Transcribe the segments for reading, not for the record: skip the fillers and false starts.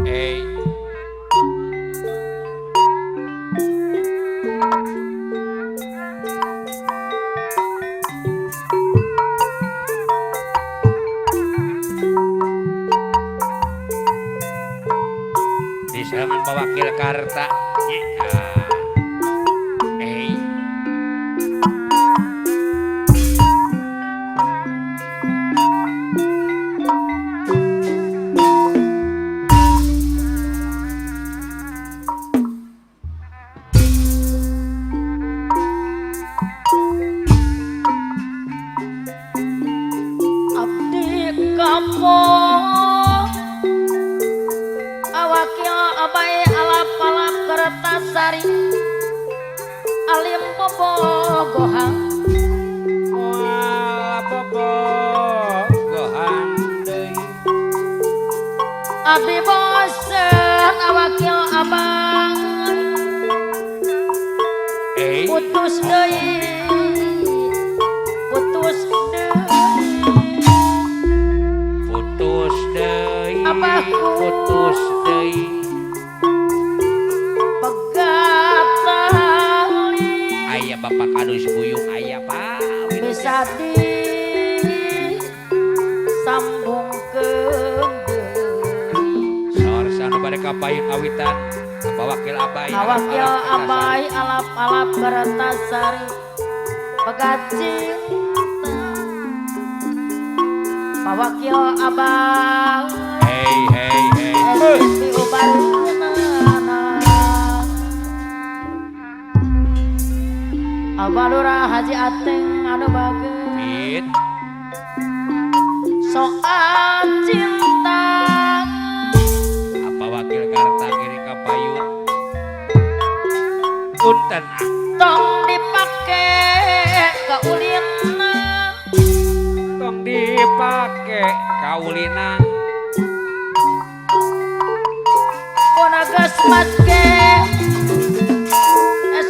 Hey. Diserangan Pak Wakil Karta. Hey. Abdi kampung awakil abai alap-alap Kertasari alim bobogohan Moal bobogohan deui. Abdi bosen awakil abang putus deui putus deui Putus deui. Abahku. Putus deui. Pegat tali Aya Bapak Kadus Buyung aya Pak. Bisa disambungkeun deui. Sor sanu bade ka payun awitan. Bapak Wakil Abai. Awakil alap-alap Kertasari. Abai alap-alap Kertasari pegat cinta Pak Wakil Abai Hey hey hey. SPU barenana Abah Lurah Haji Ateng anu bager Pit. Soal cinta Apa Wakil Karta kiri ka payun. Punten ah. Tong dipake kaulina Tong dipake kaulina. Mun geus maske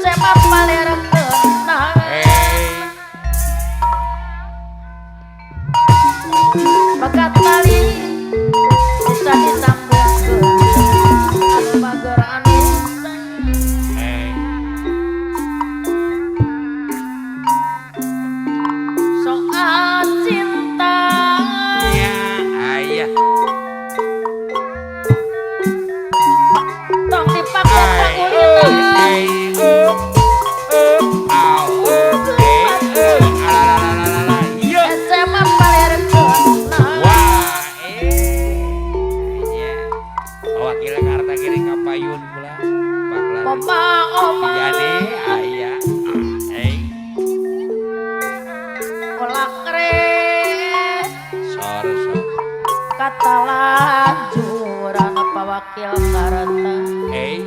SMA palerkeuna Hey. Pegat tali bisa disambungkeun anu bager anu Hey. Soal cinta Ya, ayah. Tong dipake Ai, kaulina eh, au, eh, alalalalala, iya. SMA palerkeuna Wah, ya. Wakil Karta kiri ka payun pula. Paklar. Papa oma Jadi ayah. Eh, Kolak re sor sor. Kata lanjuran Pak Wakil Karta Eh,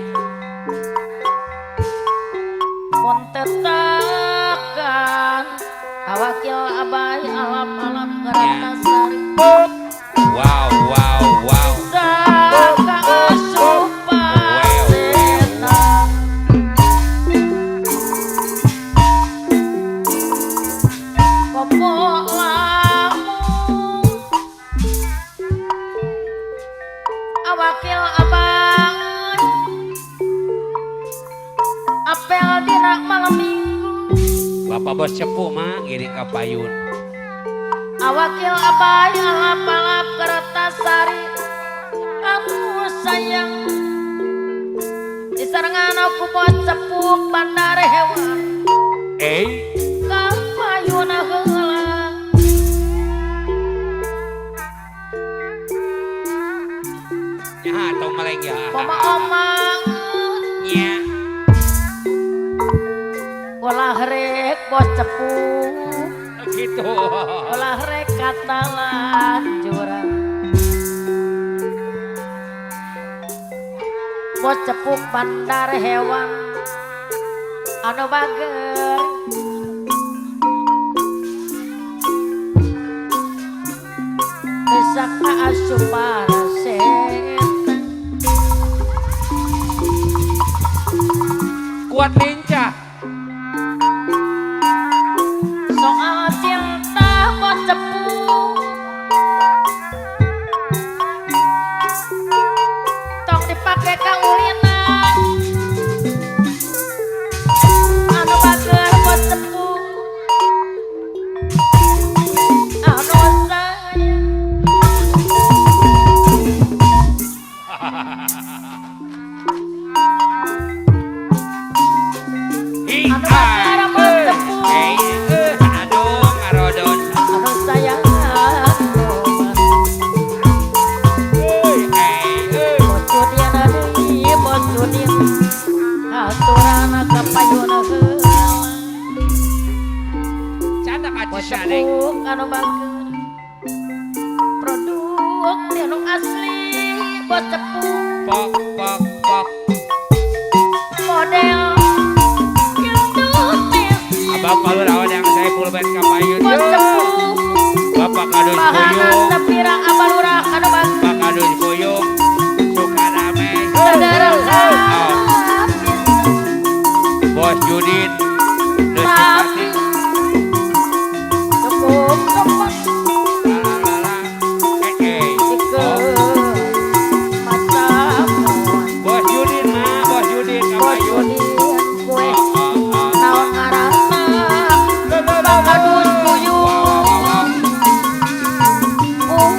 Mun tetakan Wakil Abai alap-alap Kertasari wow wow wow. Saka asupan setan Kopo lamun Awakil abang Apel dina malam minggu Bapak bos cepu mah ngiring ka payun. Awakil abai alap-alap Kertasari Kamu sayang Disarengan aku bos cepuk bandar hewan Eh, Kapayuna heula nya tong meleng ya. Koma omang Nya. Olah rek bos cepuk Gitu. Olah rek kata lanjuran Bos cepuk bandar hewan anu bager Bisa kaasupan setan Kuat lincah. Soal cinta Bos Sadeng. cepuk anu bager produk anu asli bos cepuk Pok pok pok. Model Indonesia. Abah Palurawan yang saya pulpen kapayun. Bos cepuk Bapak Kadus bahanan Buyung. Tepirang abah lurah anu bager. Pak Kadus Buyung. Sukadame. Saudara. Bos Judin. Tapi cukup cepat. Lalalala. Eh eh. Ike macam Bos Judin mah, Bos Judin bos kapayun. Judin kue Oh, oh, oh. naon ngaranna Lo, lo, lo, lo. Kadus Buyung. Wow, wow, wow.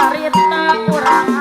Carita urang.